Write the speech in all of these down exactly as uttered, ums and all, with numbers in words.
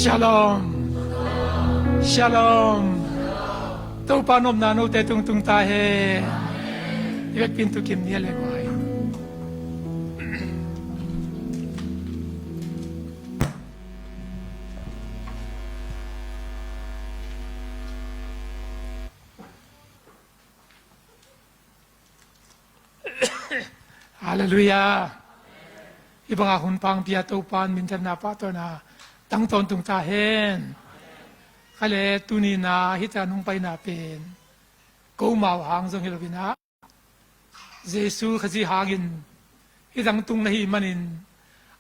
Shalom. Shalom. Topa nopna note tungtung ta hen. I vekpi in tukim ni a le guai. Halleluiah. Hih banga hun pangpi a Topa in minthanna pahtawina tang tawntung ta hen. Kha le tuni-in ah hih tan hong paina pen ko mau hang zong hi lo-in ah, Jesu Khazih hangin hih tang tung na hih manin,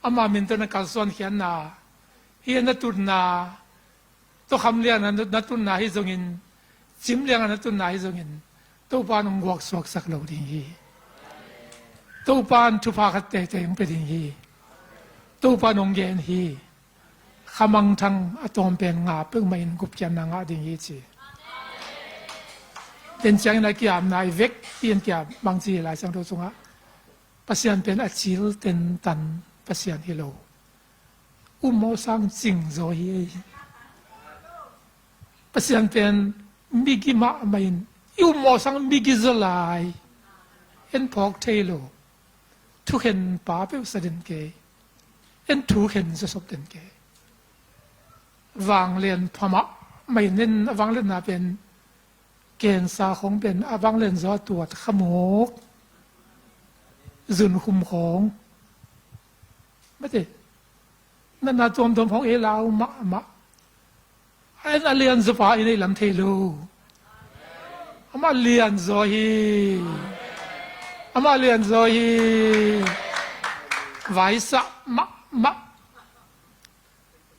ama min tawh na kalsuan khiatna, hih na tutna, tokham lian a na tutna hi zongin, cim lian a na tutna hi zongin, Topa in hong guaksuaksak lo ding hi. Topa in thupha khat teitei hong pia ding hi. Topa in hong gen hi. Kha mangthang a tawm pen nga peuhmah in gupkhiatna ngah ding hi ci. Ken ciangin a kiamna i vekpi in kiam bangci hi Lai Siangtho sungah, Pasian pen a cil tentan Pasian hi lo. Ummawh sang cing zaw hi. Pasian pen migi mahmah in, i ummawh sang migi zaw lai. En phawk thei lo. Thukhen pa peuh sa den kei. En thukhen zawsop den kei. Vanglian pha mahmah in, en a vanglianna pen, kensa khong pen a vanglian zaw a tuat khamuk, zunkhum khong, mate, natna tuamtuam khong ei lau mahmah. En a lian zaw pa i neih lam thei lo. Amah lian zaw hi. Amah lian zaw hi. Vaisah mahmah.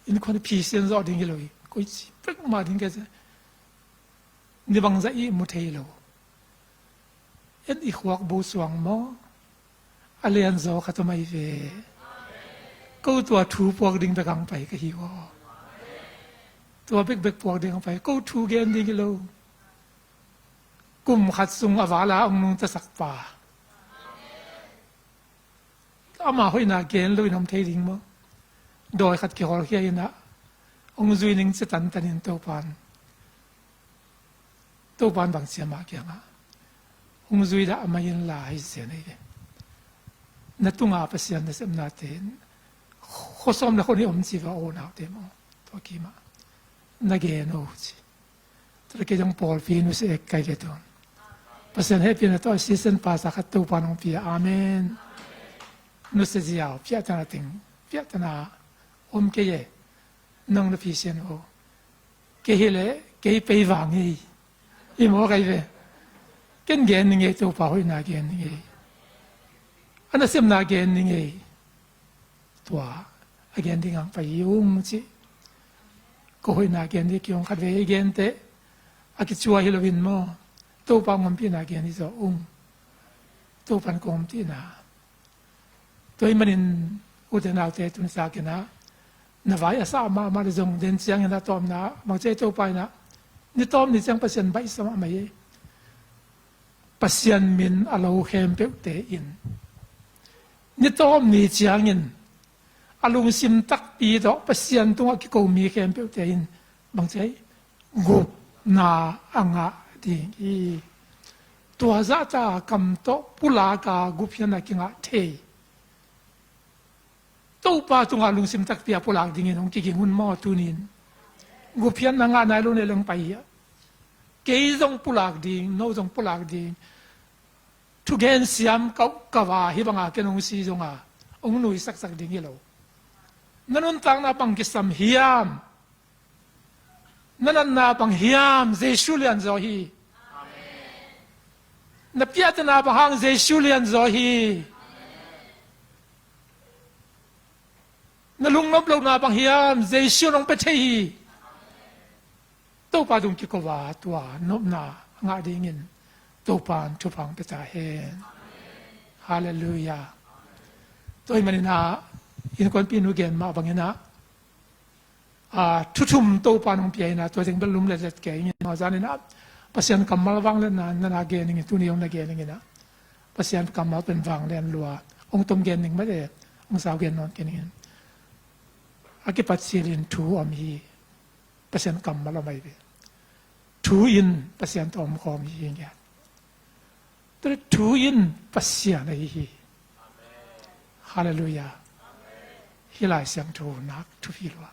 Innkuan i phisian zawh ding hi lo hi. Koici peuhmah ding kei ci. Ni bangzah i mu thei lo. En i khuak bo suang maw? A lian zaw khat om ahi ve. Ko tua thu puak ding bek hong pai ka hi aw. Tua bekbek puak ding hong pai. Ko thu gen ding hi lo. Kum khat sung a vala hong nungtasak pa. Ama hoihna gen loin om thei ding maw? Dawi khat kihawlkhia in ah hong zui ning ci tantanin Topa in, Topa in bang ci a mah kiangah, hong zui dah a mai inla hi zen ahi ve. Na tunga Pasian nasepnate khuasawm le khuanih om ci va aw naute maw? Tua kimah na gen aw ci. Tua kei zong pawlpi nusia ek kai ve tun. Pasian hehpihna tawh assistant pastor khat Topa in hong pia. Amen. Nusia ziau, piahtana teng, piahtana om kei e. Nang na phisian aw. Kei hi leh kei pei vang ei. I mawk ahi ve. Ken gen ning ei, Topa hoihna gen ning ei. A nasepna gen ning ei. Tua a gen ding hong pai hi ung ci. Ko hoihna gen ding kihong khat vei i gen teh a kicua hi loin maw? Topa hong ompihna gen hi zaw ung. Topa in kong ompihna. Tua ahih manin ute naute, tuni takin ah na vai a sah mahmah le zong den ciangin a tawpna bang ci a, Topa in ah ni tawp ni ciang Pasian baihsa mahmah hi. Pasian min a lo khempeuhte in ni tawp ni ciangin a lungsim takpi tawh Pasian tungah kiko mi khempeuhte in bang ci a, gupna a ngah ding hi. Tua zahta kam tawh pulak a gupkhiatna kingah thei. Topa tungah lungsim takpi a pulak dingin hong kiging un maw tunin. Gupkhiatna ngah nai lo ne leng pai hi a. Kei zong pulak ding, no zong pulak ding. Thugen siam kauhkauh a hih banga ken hong si zonga hong nuisaksak ding hi lo. Na nuntakna bang kisam hiam? Na natna bang hiam? Jesu lianzaw hi. Na piahtana bang hang? Jesu lianzaw hi. Na lungnop lohna bang hiam? Jesu nong pia thei hi. Topa tung kiko a tua nopna ngah dingin Topa in thupha hong pia ta hen. Halleluiah. Tua ahih manin ah innkuanpih nu gen mah bangin ah, a, thu thum Topa in hong pia in ah, tua teng bel lum letlet kei ing in, a zanin ah Pasian kammal vangliatna na na gen ing in, tuni hong na gen ing in ah, Pasian kammal pen vanglian lua. Hong tom gen ning mah e, hong sau gen nawn kei ning in. A kipat cilin thu om hi. Pasian kammal om ahi ve. Thu in Pasian tawh omkhawm hi ngiat. Tua thu in Pasian ahi hi. Halleluiah. Hih Lai Siangtho nak thupi lua.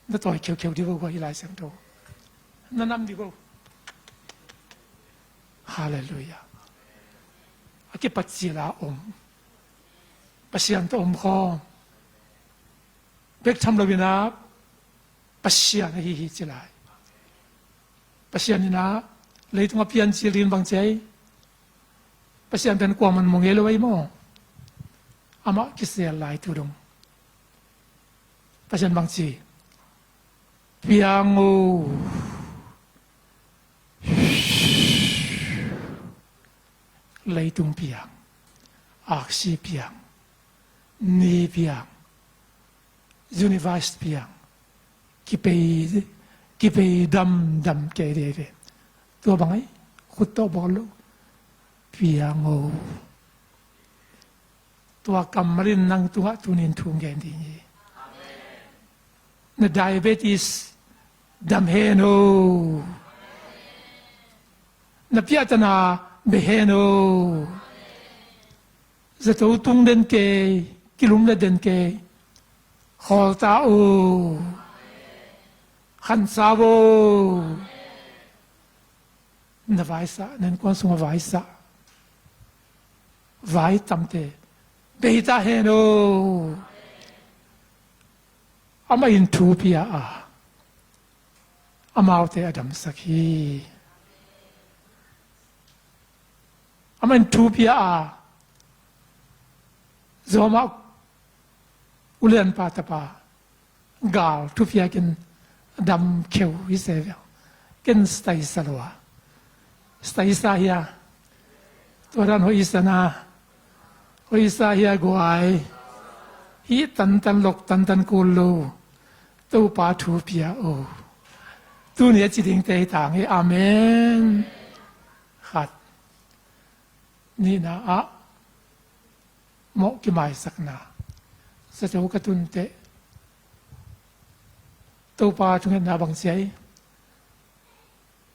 Na tawi kheukheu dih vo, hih Lai Siangtho na nam dih vo. Halleluiah. A kipat cila om, Pasian tawh omkhawm. Bek tham lo inah Pasian ahi hi ci lai. Pasian inah leitung a piancil ding bang ci ai. Pasian pen kuaman mu ngei lo ahi maw. Amah kisel lai tu dong Pasian bang ci, piang o. Leitung piang, aksi piang, ni piang, universe piang, kipei, kipei damdam kei dei ve. Tua bang ai, khut tawh bawl lo, piang o. Tua kammal in nang tungah tunin thu gen ding hi. Na diabetes dam hen o. Na piahtana be hen o. Zato tung den kei, kilum le den kei. Khawl ta o. Khansa o. Na vaisah, na innkuan sungah vaisah, vai tamte bei ta hen o. Amah in thu pia a, amaute a damsak hi. Amah in thu pia a, Zomah ulianpa tapa gal thupiakin dam kheu hi se ve. Ken stai sa lua. Stai sa hia. Tua dan hoih i sa na. Hoih i sa hia guai. Hih tantan lok tantan kul lo. Topa thu pia o. Tuni a ci dingte hi tang hi. Amen. Khat. Nihna ah mawh kimaisakna. Zato ka tunteh Topa thungetna bang ci ai.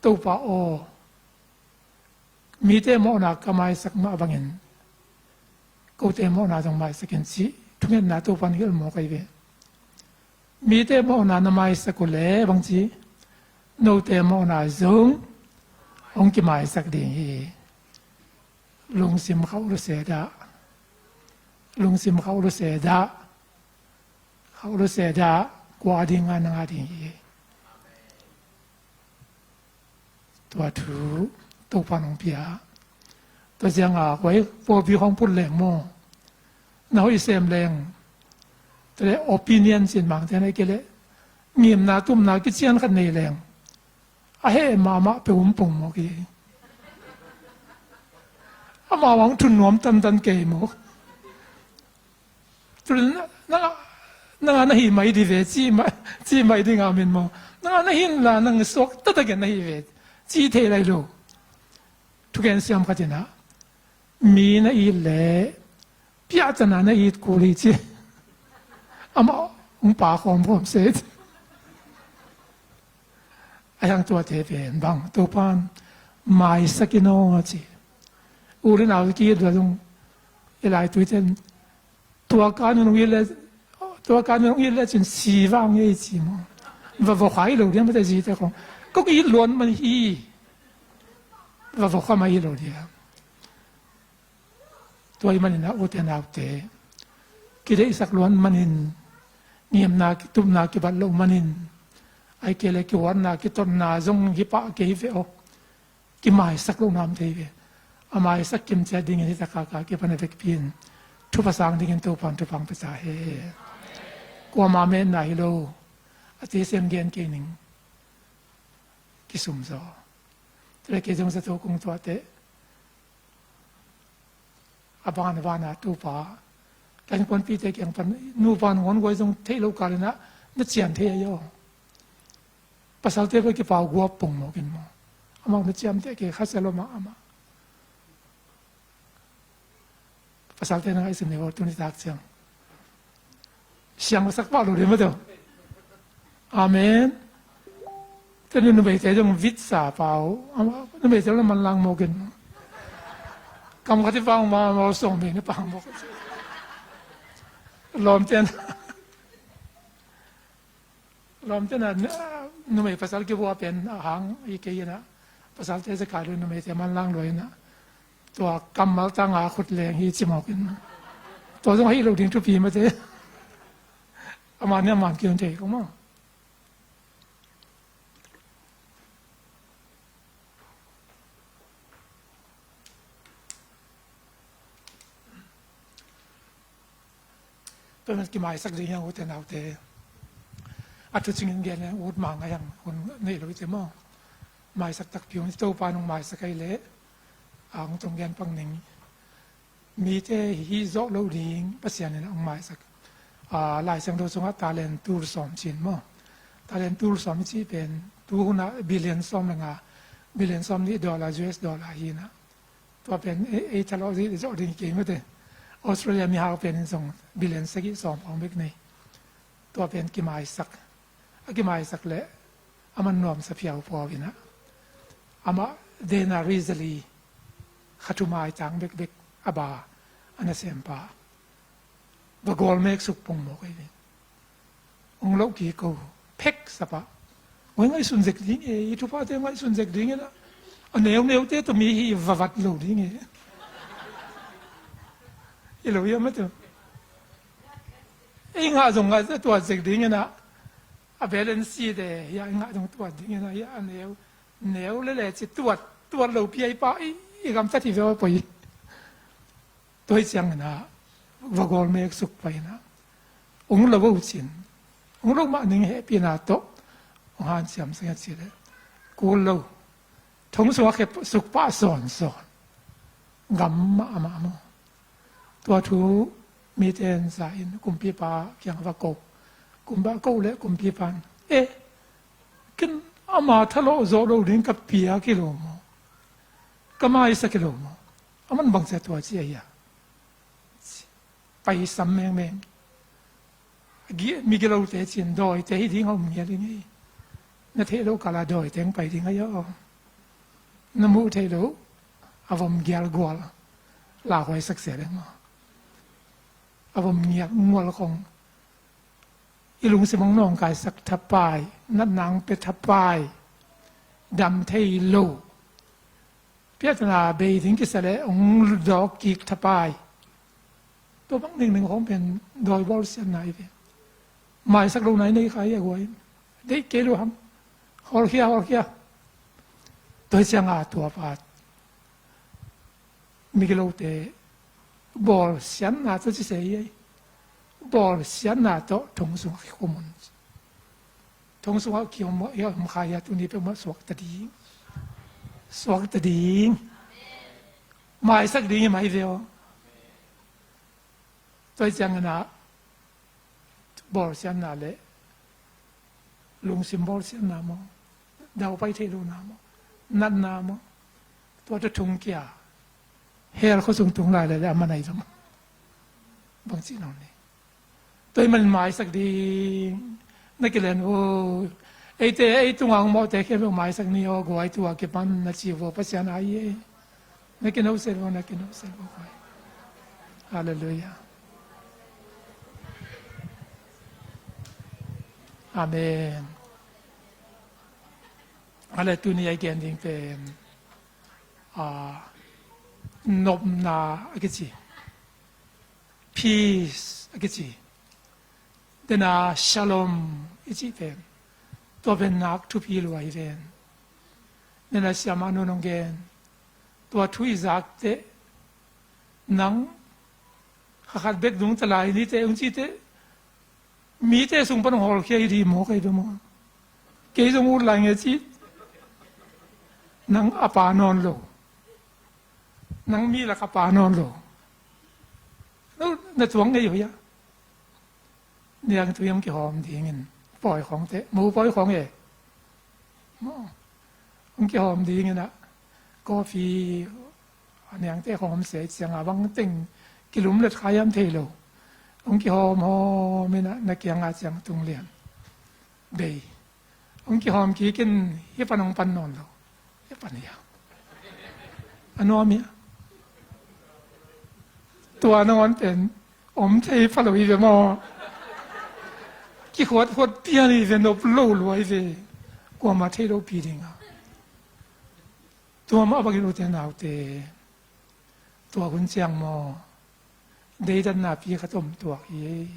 Topa aw, mite mawhna ka maisak mah bangin kote mawhna zong maisak in cih thungetna Topa in hilh mawk ahi ve. Mite mawhna na maisak uh leh bang ci, note mawhna zong hong kimaisak ding hi. Lungsim khauh lua se dah. Lungsim khauh lua se dah. Khauh lua se dah. Kua ding a na ngah ding hi. Tua thu Topa in hong pia. Tua ciang a koi pawlpi hong put leng maw, na hoih sem leng, tua leh opinion cin mangte na i kei leh ngimna tumna kician khat nei leng, a heh mahmah peuh um pong mawk hi. Amau hong thun nuam tantan kei mawk. Tua leh nang a, nang a na hi mai dih ve, ci mai, ci mai ding a min maw. Nang a na hi inla nang suak taktakin na hi ve, ci thei lai lo. Thugen siam khat in ah, mi na it leh piahtana na it kul hi ci. Amah hong pa khawmkhawm se. A hiang tuate pen bang Topa in maisak in aw ci. U le nau ki it lua zong i lai tuite in tua ka nun hong it leh, tua ka nun hong it leh cin si vang ngei ci maw. Va vokha hi lo diam mate zite khong. Kong it luan man hi. Va vokha mah hi lo diam. Tua ahih manin ah ute naute, kideihsak luat manin, ngimna, tupna kibat loh manin, ahih kei leh kihuatna, kitotna zong hi pah kei hi ve aw. Kimaisak lohna om thei ve. A maisak kim ciat dingin hih tak a ka kipan a vekpi in thupha sang dingin Topa in thupha hong pia ta hen. Kuamah metna hi lo. A tesen gen kei ning. Kisum zaw. Tua leh kei zong zato kong tuah teh, a ban a ban a Topa, ka innkuanpihte kiang pan nupa nangawn guai zong theih loh kal in ah na ciam thei ahi aw. Pasalte pen kipau guap pong mawk in maw. Amau na ciamteh kei kha sia lo mah amah. Pasalte na ngaihsun ni aw, tuni tak ciang siang sak pah lo ding maw teh. Amen. Tua numeite zong vitsa pau. Numeite la manlang mawk in. Kam khat i pau ma maw sawm bek na pau mawk. Lawmten. Lawmten a numei pasal kibua pen a hang i kei ina. Pasalte zekai lo numeite manlang lo ina. Tua kammal tanga khut leng hi ci mawk in. Tua zong hei lo ding thupi mate. Aman ni aman kiun thei ko maw. Tua man kimaisak ding hiang ute naute. A thu cingin gen le ut mang a hiang hun nei lo ite maw. Maisak takpi un Topa nung maisak ai le. A hong tong gen pang ning. Mite hih zawh loh ding Pasian in a hong maisak. Lai Siangtho sungah talent tul sawm cin maw. Talent tul sawm i cih pen tu hunah billion sawm le nga, billion sawm nih dollar, U S dollar hi inah. Tua pen ei thalawh zih zawh ding kei mate. Australia mihau pen in zong billion sagih sawm khawng bek nei. Tua pen kimaisak. A kimaisak leh a man nuamsa phiau pua inah. Amah denari zali kha thu maitang bekbek a ba a nasempa va gawl mek suk pongmawk ei. Ong loh kik ko phek sapah. Oi ngaihsun zek ding e, i thupate ngaihsun zek ding e la. A neuneute tawh mi hi vavat lo ding e. I lo hiam a tu. Ei ngah zong ngah tuat zek ding e na. A balance te hia i ngah zong tuat ding e na hia a neu. Neu le le ci tuat, tuat lo piai pa i, i gamtat hi veu a poi. Tua hi ciang inah va gawl mek suk pai inah. Ung lo uh cin. Ung lo mah ning hehpihna tawh ung hanciam seng a ci le. Kul lo. Thong sungah khep suk pah sawnsawn. Gam mahmah maw. Tua thu mite in za in kumpipa kiang va ko. Kumpa ko le kumpipa in. Eh, ken ama thalawh zawh lo ding ka piak hi lo maw. Ka maisak hi lo maw. A man bangcia tua ci a hia. Paisam mengmeng. Migilote cin dawite hi ding a um ngial ding hi. Na theih loh kala dawite hong pai ding a hi aw. Na muh theih loh a vom gial gual. Lauhuai saksia ding maw. A vom ngial ngual khong. I lungsim hong nawngkaisak thapai, natna hong pia thapai, dam thei lo. Piatna bei ding kisa le hong dawk kik thapai. Tua bang ningning khawng pen dawi bawlsiatna hi ve. Maisak lo nai nei khai a guai. Deih kei lo ham. Hawlkhia, hawlkhia. Tua hi cianga tua pa migilote bawlsiatna tawh ci se hi ei. Bawlsiatna tawh thong sungah kikhum un. Thong sungah kikhum kha hia tuni peuhmah suakta ding. Suakta ding. Maisak ding hi mai ve aw. Tua hi ciangin ah bawlsiatna le lungsim bawlsiatna maw, daupai theih lohna maw, natna maw, tua tawh thung kia hell khua sung tung lai le le a man ai zong bangci nong ni. Tua hi man maisak ding na kilen uh. Eite ei tunga hong mawhte khempeuh maisak ni aw guai tua kipan na ci uh Pasian ai e. Na kinohsel vo, na kinohsel vo koi. Halleluiah. Amen. Ale tuni a i gen ding pen nopna a kici, peace a kici. Dena shalom i cih pen tua pen nak thupi lua hi ven. Dena siamah nun hong gen tua thu i zak teh nang kha khat bek dungta lai nite hong cih teh mite sung pan hong hawlkhia hi dih maw kei bia maw. Kei zong ut lai nge cih nang a pa nawn lo. Nang mi lak a pa nawn lo. Na tuang ngei uh hia. Niang tui hong kihawm dingin pawi khawngte mo pawi khawng e. Hong kihawm dingin ah coffee a niangte khawng hawm se cianga bang teng kilumlet kha hiam thei lo. Hong kihawm hawm inah na kianga ciang tung lian. Bei. Hong kihawm kikin hih pan hong pan nawn lo. Hih pan hi a. A nuam hi a. Tua nangawn pen om thei pha lo hi ve maw. Kikhuat khuat pian hi ve, nop lo lua hi ve. Kuamah thei lo pi ding a. Tua mah bangin ute naute, tua hun ciang maw, deidanna pi khat om tuak hi.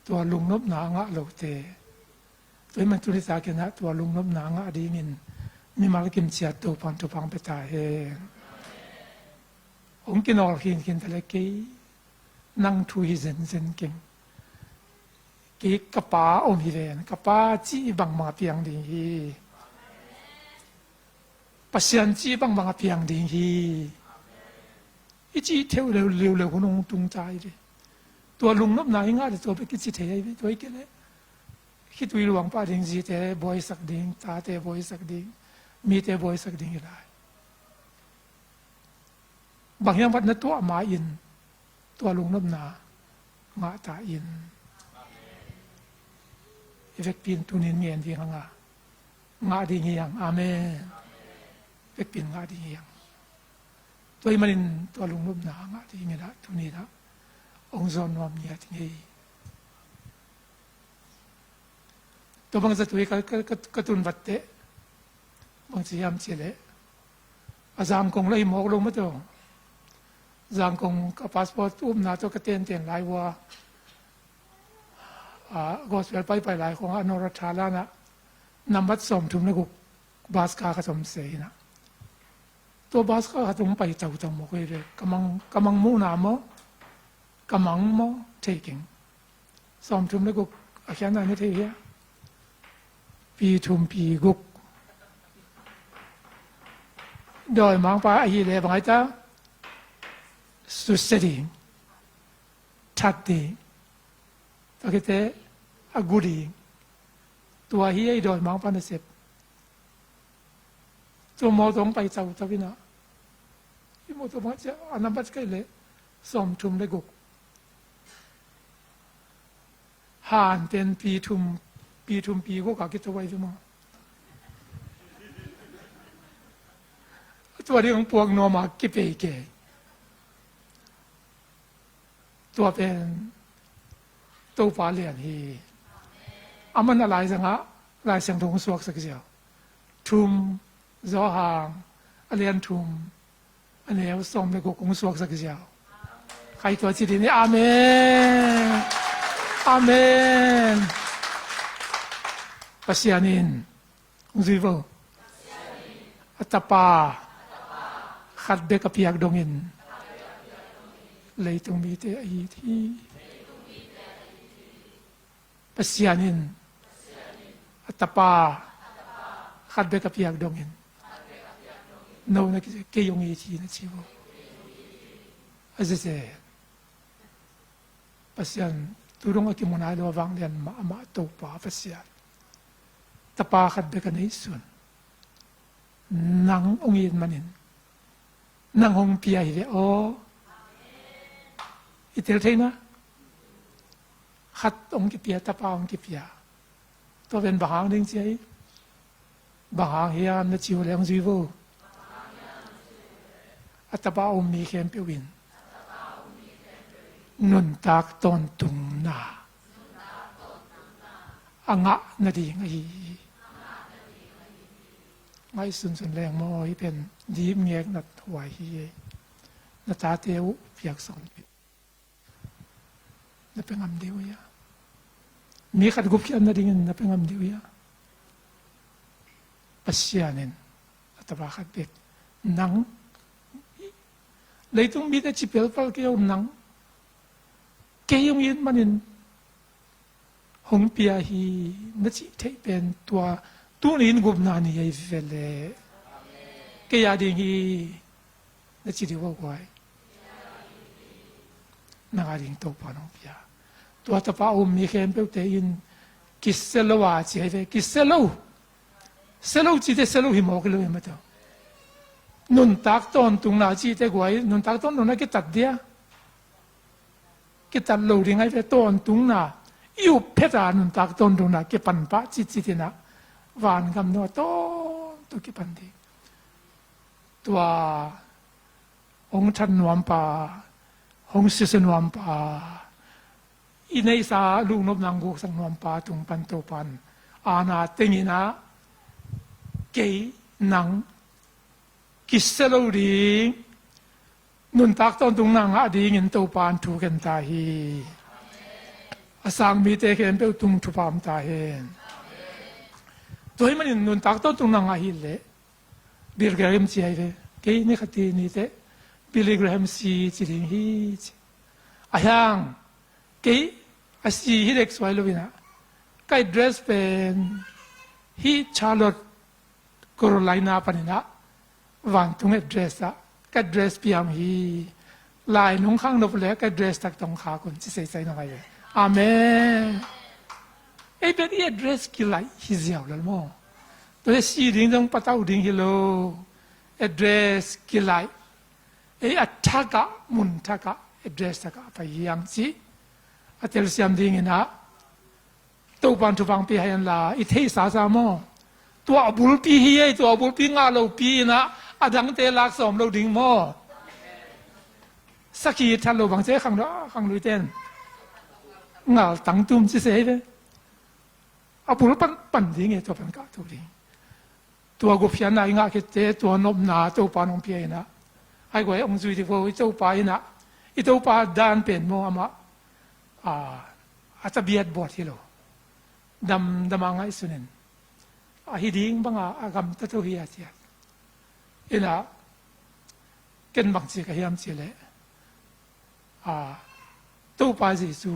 Tua lungnopna a ngah lote, tua hi man tuni takin ah tua lungnopna a ngah dingin mimal kimciat Topan thupha pia ta hen. Hong kinawl khinkhin ta le kei, nang thu hi zenzen keng. Kei ka pa om hi ven, ka pa cih bangbang a piang ding hi. Pasian cih bangbang a piang ding hi. I cih theuh leuleu hun hong tung ta hi ve. Tua lungnopna i ngah le tua bek i ci thei ahi ve, tua hi kei leh khitui luang pah ding, zite buaisak ding, tate buaisak ding, mite buaisak ding hi lai. Bang hiam vat na tuah ma-in tua lungnopna ngah ta in. I vekpi in tunin ngen ding hang a, ngah ding hi hang. Amen. Vekpi in ngah ding hi hang. Tua hi manin tua lungnopna ngah ding hi dah, tuni dah hong zawn nuam ngiat hi ngei. Tua bang zatui ka, ka, ka, ka tun vat teh bang ci hiam cih leh, a Zangkong lah hi mawk lo mah tawh. Zangkong ka passport upna tawh ka tenten lai uh a, a, gospel paipai lai khong a Nora Thalan ah nambat sawmthum le guk bus ka ka tom se hi na. Tua bus ka ka tom pai tautau mawk hi ve. Ka mang, ka mang muhna maw, ka mang maw thei keng. Sawmthum le guk a khiatna na thei hia? Pi thum pi guk. Dawimangpa ahih leh bang a hi ta? Susia ding, that ding, tua khit teh a gu ding. Tua hi ei dawimangpa nasep. Tua mawtaw hong pai tautau in ah, i mawtaw bang a ciah a nambat ka hih leh sawmthum le guk. Hanten pi thum, pi thum pi guk a kito ahi ve maw. Tua ding hong puak nuam a kipei kei. Tua pen Topa lian hi. Aman a laizangah Lai Siangtho hong suaksak ziau. Thum, Johan a lian thum, a neu sawm le guk hong suaksak ziau. Khai tua ci ding hi. Amen. Amen. Pasian in hong zui vo. A Tapa khat bek a piak dongin leitung mite a it hi. Pasian in a Tapa khat bek a piak dongin no na kici, kei hong it hi na ci vo. A ziaze Pasian tu dong a kimu nai lo a vanglian mahmah Topa Pasian, Tapa khat bek a neihsun nang hong it manin nang hong pia hi ve aw. I tel theihna khat hong kipia, Tapa hong kipia. Tua pen bang hang ding ci a hi? Bang hang hiam na ci uh leh hong zui vo. A Tapa a um mi khempeuh in nuntak tawntungna a ngah nading ahi hi. Ngaihsunsun leng maw, hih pen dip ngekna huai hi. Na tate uh piak sawn, na pia ngam ding uh hia? Mi khat gupkhiat nadingin na pia ngam ding uh hia? Pasian in a Tapa khat bek, nang, leitung mite ci pelpal kei uh, nang, kei hong it manin hong pia hi na cih theih pen tua tuni in gupna ni ahi ve leh. Kei a ding hi na ci ding uh a guai. Nang a ding Topa nong pia. Tua Tapa a um mi khempeuhte in kisia lo a ci ahi ve, kisia lo. Sia lo cite sia lo hi mawk hi lo hi mataw. Nuntak tawntungna cite guai, nuntak tawntungna kitat dia, kitat lo ding ahi ve, tawntungna i up phet a nuntak tawntungna kipan pah citcit in ah vangam nung a tawntung kipan ding. Tua hong that nuampa, hong siasia nuampa, i neihsa lungnopna hong guksak nuampa tung pan Topa'n a na teng in ah kei nang kisia lo ding, nuntak tawntungna ngah dingin Topa'n thu gen ta hi. A sang mite khempeuh tung thupha om ta hen. Tua ahih manin nuntak tawntungna ngah hi leh Billy Graham ci ahi ve. Kei ni khat ni teh Billy Graham si ci ding hi ci. A hiang kei a si hi dek suai lo in ah, ka address pen hih Charlotte, Carolina panin ah vantung address ah ka address piang hi. Lai nong khak nop leh ka address tak tawh khak un ci seisai nong ai ve. Amen. Ei pen i address kilaih hi ziau lel maw? Tua hi si ding zong patau ding hi lo. Address kilaih. Ei a thak ah, mun thak ah, address thak ah pai hi hang ci. A telsiam ding in ah Topa'n thupha hong pia hen la, i theihsa sa maw? Tua a bulpi hi ei, tua a bulpi ngah lopi in ah a dangte lak sawm lo ding maw? Sakhi that lo bang ci khang, khangluite in ngaltang tum ci se hi ve. A bul pan, pan ding e, tua pan kah to ding. Tua gupkhiatna i ngah khit teh tua nopna Topa'n hong pia in ah, ai guai hong zui ding vo, i Topa in ah, i Topa dan pen maw amah, a, a tabiat buat hi lo. Damdam a ngaihsun in, a hi ding bang a, a gamta to hi a ciat. In ah ken bang ci ka hiam cih leh, a, Topa Jesu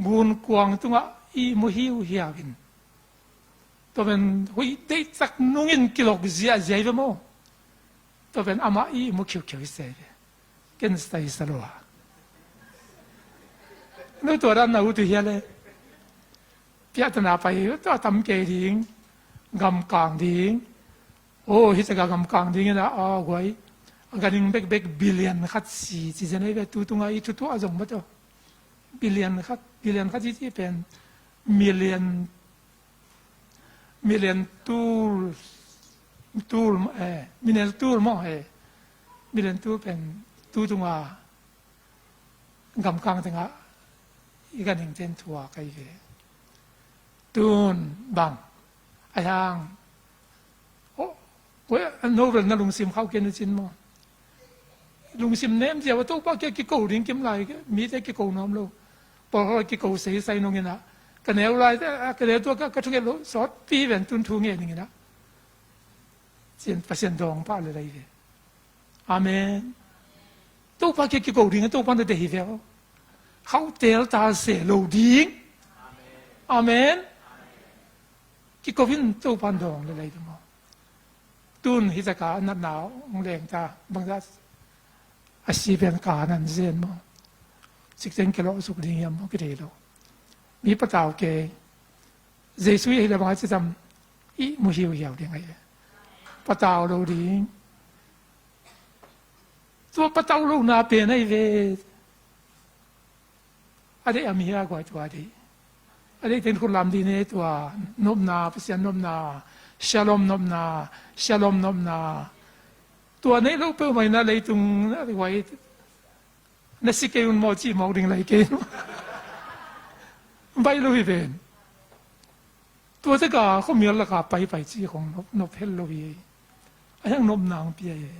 gunkuang tungah ihmu hiuhiau in, tua pen huih deihtak nungin kilok ziahziah hi ve maw? Tua pen amah ihmu khiukhiau hi se hi ve. Ken sa hi sa lo a, no tua dan na ut uh hia leh? Piahtana pai tua tam kei ding, gamkang ding. Oh, hi taka gamkang ding in ah, a guai, a ganhing bekbek billion khat si ci zen ahi ve, tu tunga i thutuah a zong bang tawh. Billion khat, billion khat ci ci pen million, million tul, tul, eh, million tul maw, eh. Million tul pen tu tunga gamkang tengah i ganhingte'n thuak ahi ve. Tun bang a hiang, oh, no bel na lungsim khauh kei ni cin maw? Lungsim nem ziau a, Topa kiang kiko ding kim lai, mite kiko nuam lo. Pawlkhat kiko seisai nong in ah, ka neu lai, ka neu tua ka, ka thunget lo, sawtpi ven tun thu ngen ning in ah, cin Pasian dawng pah lel ahi ve. Amen. Topa kiang kiko ding a, Topa na deih hi ve aw. Khauh tel ta se lo ding. Amen. Kiko in Topa dawng lel ahi ve maw? Tun hi taka a natna hong leng ta, bangzah a si pen ka nan zen maw? Cikteng kilawh suk ding hiam maw, kithei lo. Mi patau kei. Jesu i hi le bang a ci tam, ihmu hiuhiau ding ahi. Patau lo ding. Tua patau lohna pen ahi ve. A deih a mi hi a guai tua a deih. A deih ten khut lam dih ne tua nopna, Pasian nopna, shalom nopna, shalom nopna. Tua neih lo peuhmah in a leitung a guai na si kei un maw cih mawk ding lai kei. Baih lo hi ven. Tua teka khuamial laka paipai cih khong nop, nop hel lo hi. A hiang nopna hong pia hi.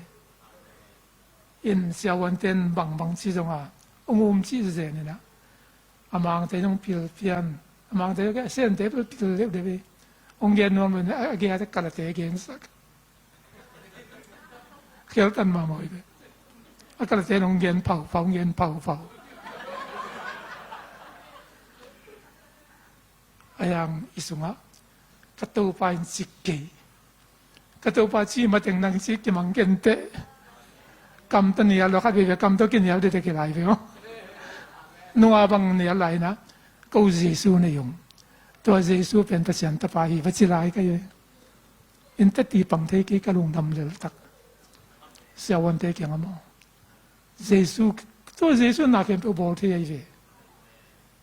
In siavuante'n bangbang cih zonga hong um cih zen in ah, a mangte in hong pil pian. A mangte, a sente pil pil deuhdeuh hi. Hong gen nuam lo in ah, a gen a kalate gensak. Khial tan mahmah hi ve. A kalate in hong gen phauphau, hong gen phauphau. A hiang i sungah, ka Topa in cik kei. Ka Topa cih mateng nang cih kimang kenteh. Kam ta nial lo khat veve, kam tawh kinial dede kilai ve maw? Nunga bang nial lai in ah, ko Jesu nei ung. Tua Jesu pen Pasian Tapa hi va ci lai ka hi ve. Innte ti pang thei kei, ka lungdam lel tak. Siavuante kiangah maw? Jesu, tua Jesu na khempeuh bawl thei ahi ve.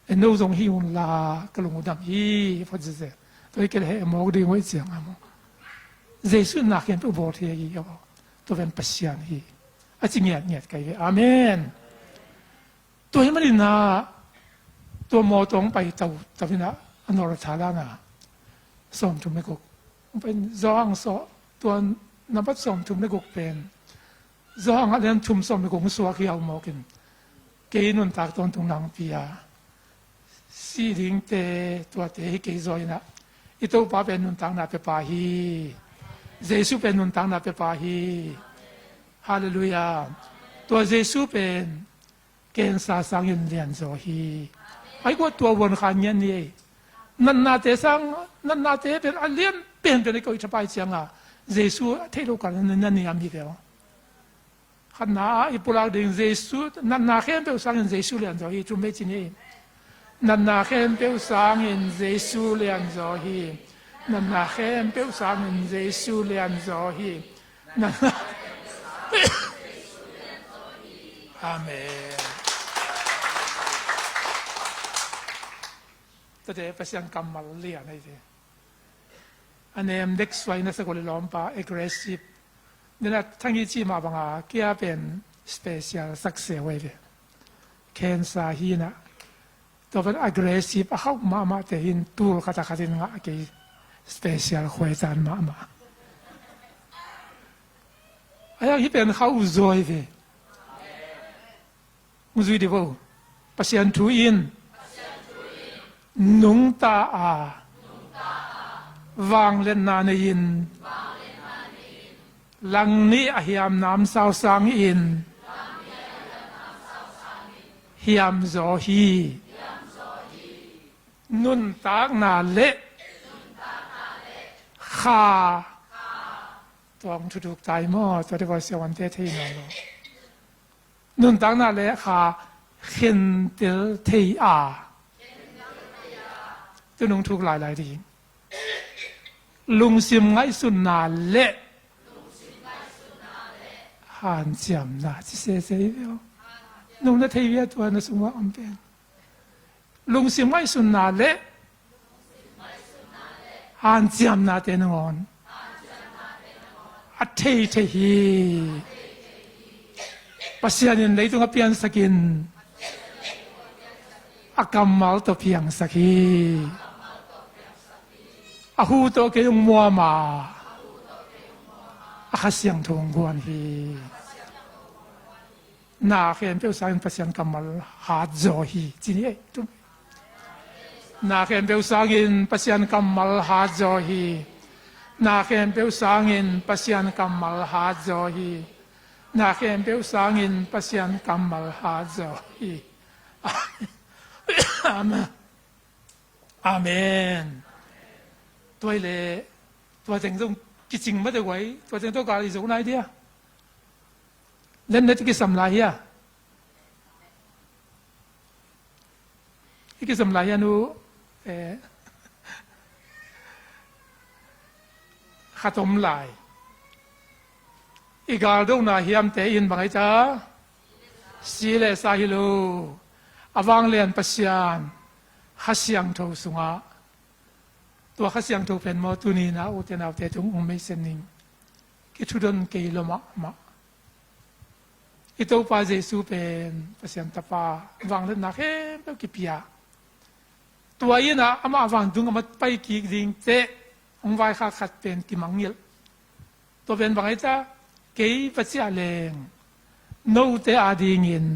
En no zong hi un la ka lung uh dam hi, phot zeze. Tua hi kei le heh mawk ding uh hi ciang a maw. Jesu in na khempeuh bawl thei hi aw. Tua pen Pasian hi. A ci ngiatngiat ka hi ve. Amen. Tua hi manin ah tua mawtaw hong pai tau, tau in ah a nor a thalan ah sawmthum le guk. Hong pai in Johan sawh, tua nambat sawmthum le guk pen Johan ah lian thum sawm le guk hong suak hi a, au mawk in. Kei nuntak tawntung nangpi a sih dingte, tuate hi kei zaw in ah, i Topa pen nuntakna pepa hi. Jesu pen nuntakna pepa hi. Halleluiah. Tua Jesu pen cancer sangin lianzaw hi. Ai kua tua vuan kha ngian ni ei. Natnate sang, natnate pen a lian penpen i koih thapai cianga Jesu a theih lo kal na niam hi ve aw. Khatna ah i pulak ding Jesu, natna khempeuh sangin Jesu lianzaw hi, thum vei ci ni. Natna khempeuh sangin Jesu lianzaw hi. Natna khempeuh sangin Jesu lianzaw hi. Natna Amen. Tate Pasian kammal lian ahi ve. A nem dek suai na sak uh le lawmpa, aggressive. Nena thangi ci mah banga kia pen special sakse uh ahi ve. Cancer hi na. Tua pen aggressive a khauh mahmah te hin tul khat a khat in ngah kei special khuaitan mahmah. A hiang hi pen khauh zaw ahi ve. Hong zui dih vo. Pasian thu in nungta a, vangliatna nei-in, langnih a hiam namsau sangin hiamzaw hi. Nuntakna le kha. Tua hong thuthuk tai maw? Tua devotion te thei nawn lo. Nuntakna le kha khentel thei a, tu nung thuk lailai ding. Lungsim ngaihsutna le hanciamna ci sese hi ve aw. Nung na thei via tua na sungah om pen. Lungsim ngaihsutna le hanciamnate nangawn a thei thei hi. Pasian in leitung a piansakin a kammal tawh piangsak hi. A hu tawh kei hong muam a, a Kha Siangtho hong guan hi. Na khempeuh sangin Pasian kammal hat zaw hi, ci ni ei. Na khempeuh sangin Pasian kammal hat zaw hi. Na khempeuh sangin Pasian kammal hat zaw hi. Na khempeuh sangin Pasian kammal hat zaw hi. Amen. Amen. Tua hi leh, tua teng zong kicing mah deuh ai, tua teng tawh gal i zo nai dia. Lennet i kisam lai hia? I kisam lai hia nu? Eh, khat om lai. I galdona hiamte in bang ai ta? Si le sa hi lo. A vanglian Pasian Kha Siangtho sungah. Tua Kha Siangtho pen maw, tuni na ute naute tung ung meisen ning. Kithudon kei lo mahmah. I Topa Jesu pen Pasian Tapa, vangliatna khempeuh kipia. Tua in ah amah vantung amah pai kik ding teh, hong vaikhak khat pen kimangngilh. Tua pen bang ai ta, kei va ciah leng note adingin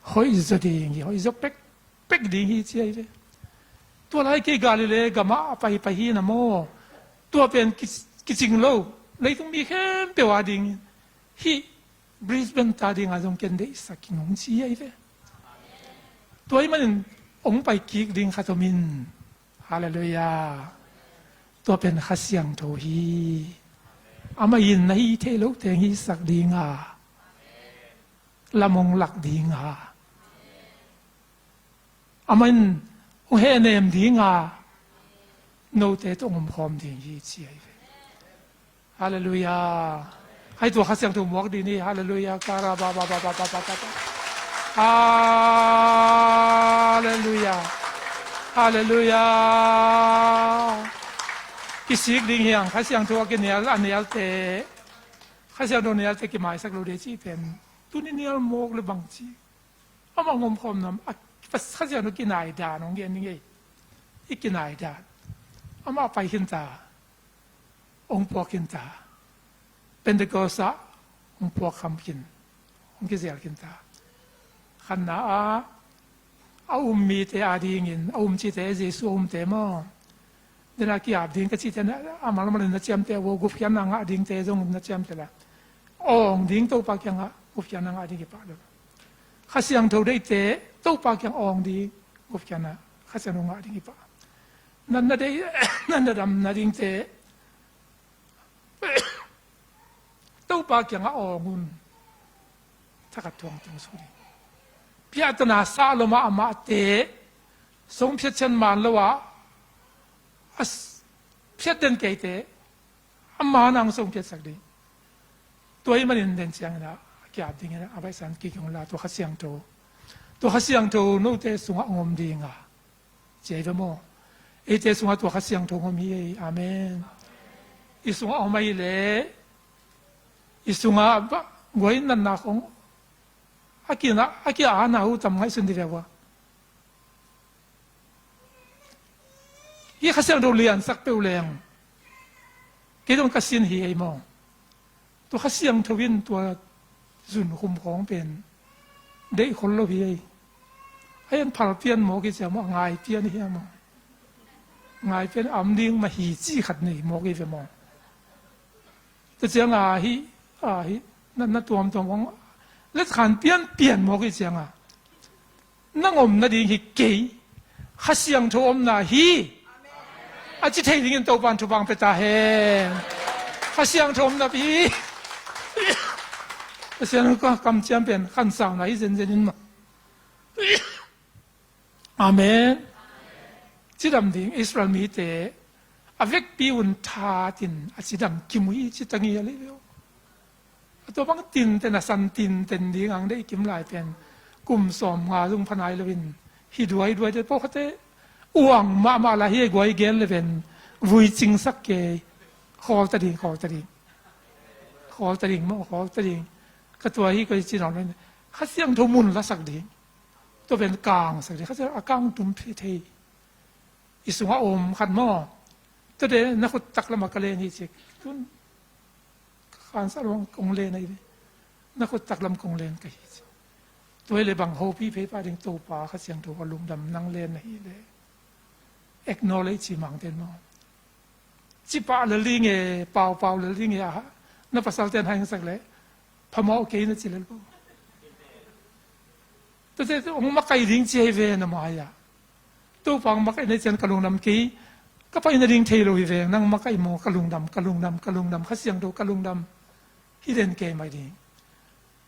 hoih zaw ding hi, hoih zaw pekpek ding hi ci ai ve. Tua lai kei Galilee gamah a paipai hi na maw. Tua pen ki, kicing lo, leitung mi khempeuh adingin hih Brisbane ta dinga zong ken deihsak ing hong ci ai ve. Tua hi manin hong pai kik ding khat om in. Halleluiah. Tua pen Kha Siangtho hi. Amah in na hih theih loh teng hihsak dinga, lam hong lak dinga, amah in hong hehnem dinga, note tawh hong omkhawm ding hi ci ai ve. Halleluiah. Hai tua Kha Siangtho muak dih ni. Halleluiah. Kara ba ba ba ba ba ba ba. Halleluiah. Halleluia. Kisik ding hiang, Kha Siangtho a kinial, a nialte, Kha Siangtho nialte kimaisak lo ding cih pen tuni nial mawk le bang ci. Amah ngomkhawm nam a, Kha Siangtho kinai dan hong gen ning ei. I kinai dan. Amah pai khin ta, hong puak khin ta. Pentecost ah hong puak kham khin, hong kizel khin ta. Khanna ah a um mite adingin, a um cihte Jesu a umte maw, dena ki-ap ding ka cihte, a malmal in na ciamteh uh, gupkhiatna ngah dingte zong na ciamteh la, awng ding Topa kiangah gupkhiatna ngah ding kipah lo. Kha Siangtho deihte Topa kiang awng ding, gupkhiatna, Kha Siangtho ngah ding kipah. Natna deih, natna dam nadingte Topa kiangah awng un. Thakhat thuang tung suk ding. Piahtana sah lomah amahte song phiat cian man lo ah, a s-, phiat den keite, a man ang song phiatsak ding. Tua ahih manin den ciangin ah a ki-ap dingin ah a baihsan kik hong la, tua Kha Siangtho, tua Kha Siangtho note sungah hong om ding a, ci hi ve maw. Eite sungah tua Kha Siangtho hong om hi ei. Amen. I sungah hong om ahih leh, i sungah ba, guai natna khong a kina, a ki-ana uh tam ngaihsun dih ve ua. Hih Kha Siangtho liansak peuh leng kei zong ka sin hi ei maw. Tua Kha Siangtho in tua zunkhum khawng pen deih khol lo hi ei. A en phal pian mawk hi ciang maw, a ngai pian hi a maw. Ngai pian a om ding mah hi cih khat nei mawk hi ve maw. Tua ciang a hih, a hih, na, na tuamtuam hong letkhan pianpian mawk hi ciang a, nang om nading hi kei, Kha Siangtho omna hi, a ci thei dingin Topa'n thupha pia ta hen. Kha Siangtho omna hi. Kha Siangtho kamciam pen khansauna hi zenzen in maw. Amen. Cidam ding Israel mite a vekpi un thatin a cidam kim uh hi ci ta ngial hi ve uh. A tua bang tinten a san tinten ding ang deih kim lai pen kum sawmnga zong pha nai loin hi duaiduai te pawlkhatte uang mahmah lai hi. Guai gen le pen vui cingsak kei. Khawlta ding, khawlta ding. Khawlta ding maw, khawlta ding. Ka tua hi koi ci nawn loin Kha Siangtho mun lasak ding. Tua pen kangsak ding, Kha Siangtho a kang tum phi thei. I sungah om khat maw. Tua de na khut taklamah ka len hi cik. Tun khansa lawng kong len ahi ve. Na khut taklam kong len ka hi cik. Tua hi le bang hopih phei pah ding, Topa Kha Siangtho a lungdam nang len na hi le. Acknowledge ci mangten maw. Cipah lel ding e, paupau lel ding e, aha. Na pasalten haingsak le phamawh kei na ci lel ko. Tate hong makaih ding ci hi ve na mai-ah. Topa hong makaih na cian ka lungdam kei. Ka paina ding thei lo hi ve, nang makaih maw, ka lungdam, ka lungdam, ka lungdam, Kha Siangtho ka lungdam. Hi den kei mai ding.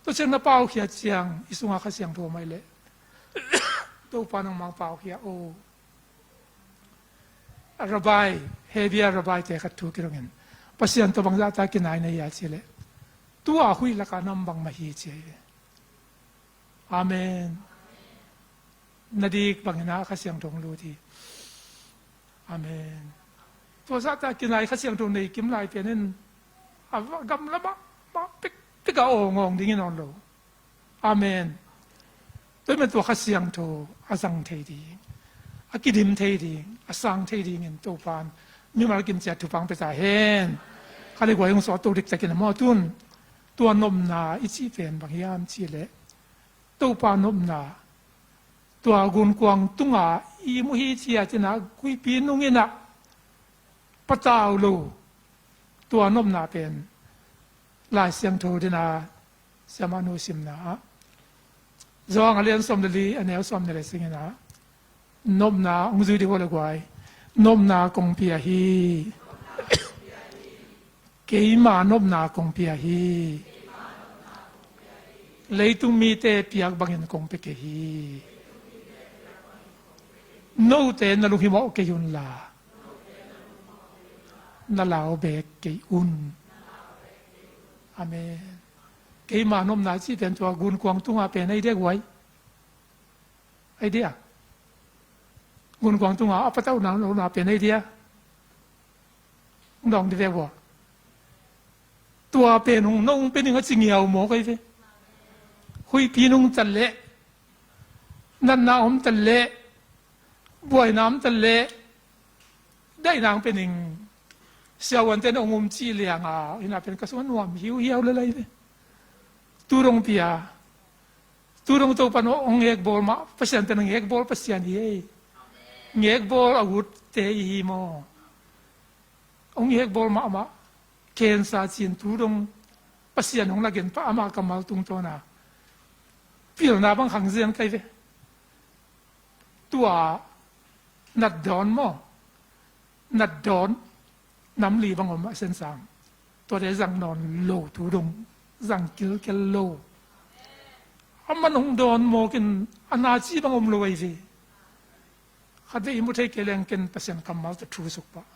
Tua ciang na paukhia ciang i sunga Kha Siangtho mai leh Topa nangmang paukhia o. Rabbi, Hebia Rabbi te khat thu kidongin, Pasian tawh bangzahta kinai na hia ci leh, tua huih laka nam bangmah hi ci hi. Amen. Na dik bangin a Kha Siangtho hong lut hi. Amen. Tua zahta kinai Kha Siangtho nei kim lai pianin a gamla mah, mah pekpek a awngawng dingin awn lo. Amen. Tua hi man tua Kha Siangtho a zang thei ding, a kidim thei ding, a sang thei dingin Topa'n mimal kimciat thupha pia ta hen. Kha le guai hong sawt to diktakin a maw tun. Tua nopna i cih pen bang hiam cih leh Topa nopna, tua gunkuang tunga i muh hi ciatin a kuipi nungin a patau lo. Tua nopna pen Lai Siangtho dena siamahnu simna ah, Johan a lian sawm le li, a neu sawm le li singin a, nopna hong zui dih uh le guai. Nopna kong pia hi. Keima nopna kong pia hi. Leitung mite piak bangin kong pia kei hi. Note na lunghimawh kei unla, na lau beek kei un. Amen. Keima nopna cih pen tua gunkuang tunga pen ahi dia guai. Ahi dia. Gunkuang tungah a patauh nang lo na pen ei dia. Hong dawng di ve vua. Tua pen hong nong pen ing a ci ngiau maw kei ve. Huihpi nung tat leh, natna om tat leh, buaina om tat leh, daihna hong pen ing. Siavuante na hong um cih lianga ina pen ka sungah nuam hiuhiau lelai ve. Tu dong pia. Tu dong Topa na hong hekbawl mah Pasian pen hong hekbawl Pasian hi ei. Hong hekbawl a utte i hi maw? Hong hekbawl mahmah. Kensa cin tu dong Pasian hong lagen pah ama kammal tungtawna pilna bang khang zian kai ve. Tua natdawn maw? Natdawn namli bang om a sensang. Tuate zang nawn lo tu dong zang kilkel lo. A man hong dawn mawkin a naci bang om lo ahi ve. Khatvei i mu thei kei leng ken Pasian kammal tawh thu suk pah.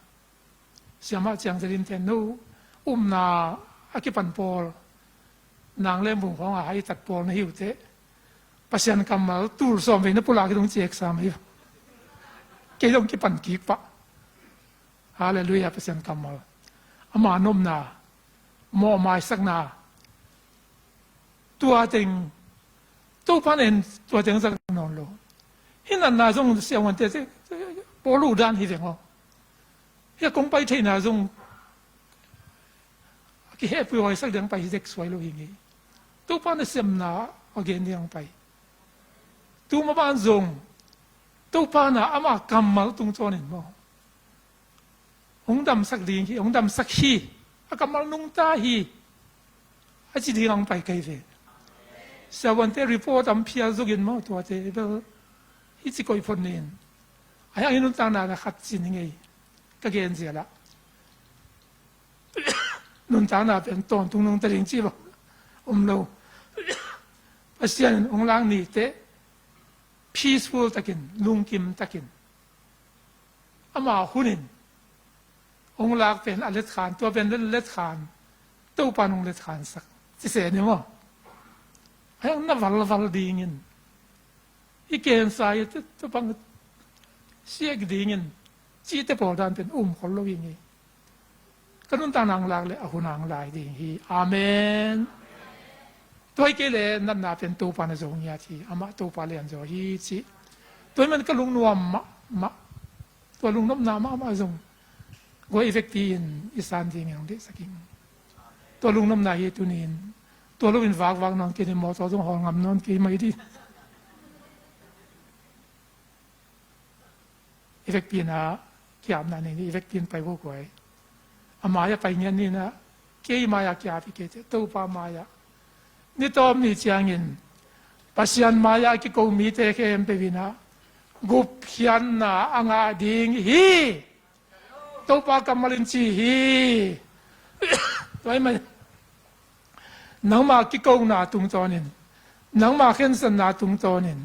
Siamah ciang zalim ten no upna a kipan pawl nang le mung khawngah hai tat pawl na hi uh teh. Pasian kammal tul sawm vei na pulak hi dong ci exam hi. Kei dong kipan kik pah. Halleluiah, Pasian kammal. Ama nopna, mawh maisakna, tua teng, Topa nen tua teng zak nawn lo. Hih natna zong siavuante pawl uh dan hi veng aw. Hih a kong pai theihna zong a kihehpih huaisak ding pai hi dek suai lo hi ngei. Topa na siamna a gen ding pai. Tu maban zong Topa na ama kammal tungtawnin maw? Hong damsak ding hi, hong damsak hi, a kammal nungta hi. A ci ding ang pai kai ve. Siavuante report ang phial zogin maw tuate bel hi ci koih phot nin. A hiang hi nuntakna na khat ci ni ngei. Ka gen zia lah. Nuntakna pen tawntung nungta ding ci bang om lo. Pasian in hong lak ni teh peaceful takin, lungkim takin. Ama hunin hong lak pen a letkhan, tua pen letkhan, Topa nung letkhansak. Ci se ni maw? A hiang na valval dingin. I kensa i tupang siak dingin. Cihte pawl dan pen um khol lo hi ngei. Ka nuntakna ang lak le a hun ang lai ding hi. Amen. Tua hi kei le natna pen Topa na zo ngiat hi. Amah Topa lian zaw hi ci. Tua hi man ka lungnuam mahmah. Tua lungnopna mahmah zong guai i vekpi in i san dingin hong deihsak ing. Tua lungnopna hi tunin. Tua loin vakvak nawn kei ni mawtaw zong hawl ngam nawn kei mai dih. I vekpi in a kiapna nei ni, i vekpi in pai vua guai. A mai-ah pai ngiat ni na, kei mai-ah kiap hi kei teh, Topa mai-ah. Ni tawm ni ciangin Pasian mai-ah kiko mite khempeuh in a gupkhiatna a ngah ding hi. Topa kammal in ci hi. Tua hi mah nangma kikona tungtawnin, nangma khensatna tungtawnin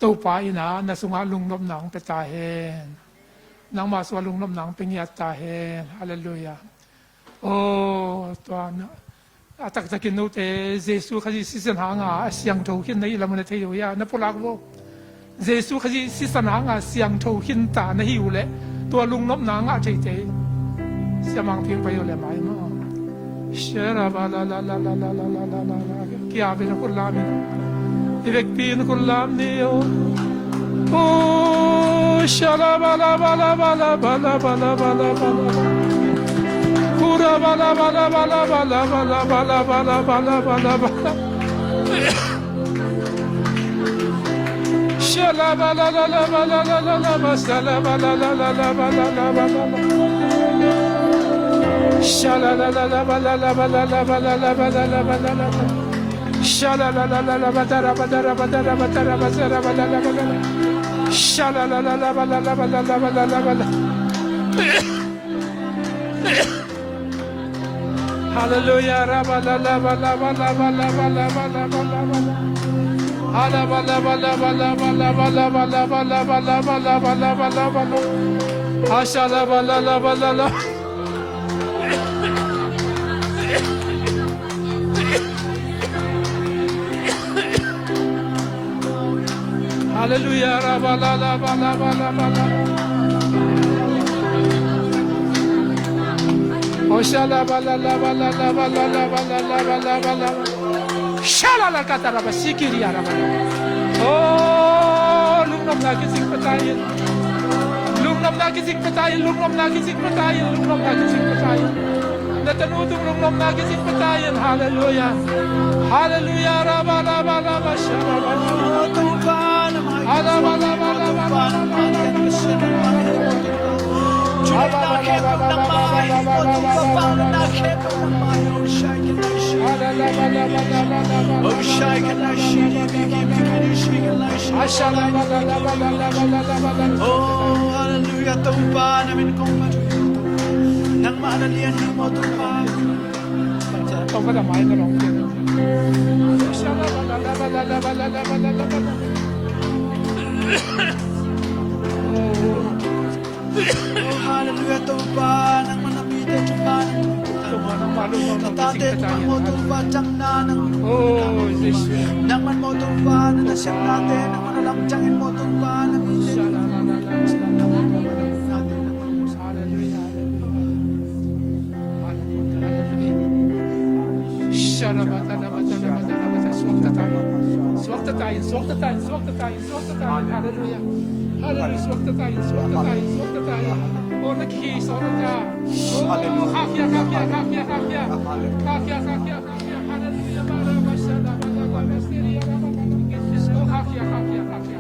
Topa in a na sungah lungnopna hong pia ta hen. Nangma sungah lungnopna hong pia ngiat ta hen. Halleluiah. Aw, tua na a taktakin note Jesu Khazih sisan hanga a siangtho khin na hih lam uh na thei uh hia, na pulak vo. Jesu Khazih sisan hanga siangtho khinta na hi uh leh tua lungnopna ngah theite. Siamang piang pai uh leh mai maw. Shera ba la la la la la la la la la la. Kia bina kulam in. I vekpi in kulam ni o. Oh, shala ba la ba la ba la ba la ba la ba la ba la. Kura ba la ba la ba la ba la ba la ba la ba la ba la ba la ba la. Shala ba la la la ba la la la la ba, shala ba la la la la ba la la ba la la. Shala la la la ba la la ba la la ba la la ba la la ba la la ba. Shala la la la la ba da ra ba da ra ba da ra ba da ra ba da ra ba la la ba la la. Shala la la la ba la la ba la la ba la la ba la. Hallelujah. Raba la la ba la ba la ba la ba la ba la ba la ba la. Ala ba la ba la ba la ba la ba la ba la ba la ba la ba la ba la ba la. Asha la ba la la ba la la. Hallelujah, raba la la ba la ba la ba la. Oh, shala ba la la ba la la ba la la ba la la ba la ba la. Shala la kata raba sikiri araba. Oh, lungnopna kizing pah ta in. Lungnopna kizing pah ta in, lungnopna kizing pah ta in, lungnopna kizing pah ta in. Na tanu tung lungnopna kizing pah ta in. Hallelujah. Hallelujah. Raba, raba, raba, sharaba. Alaba, laba, laba, laba, laba. Oh, hallelujah, Topa, na min kong matututo. Nangmah na lian hi maw, Topa. Oh, hallelujah, Topa, nangmah na mite Topa, na tate Topa maw, Topa, tang na nang. Oh, Jesus. Nangmah maw, Topa, na na siang nate, nangmah na lam tang in maw, Topa, na mite. Hallelujah. Suakta ta in, suakta ta in, suakta ta in, suakta ta in. Hallelujah. Hallelujah. Suakta ta in, suakta ta in, suakta ta in. Oh, na khi suakta ta. Oh, khakhia, khakhia, khakhia, khakhia. Khakhia, khakhia, khakhia. Hallelujah. Bara, basha, da, ba, da, ba, da, siri, ya, da, ba, da, da. Oh, khakhia, khakhia, khakhia.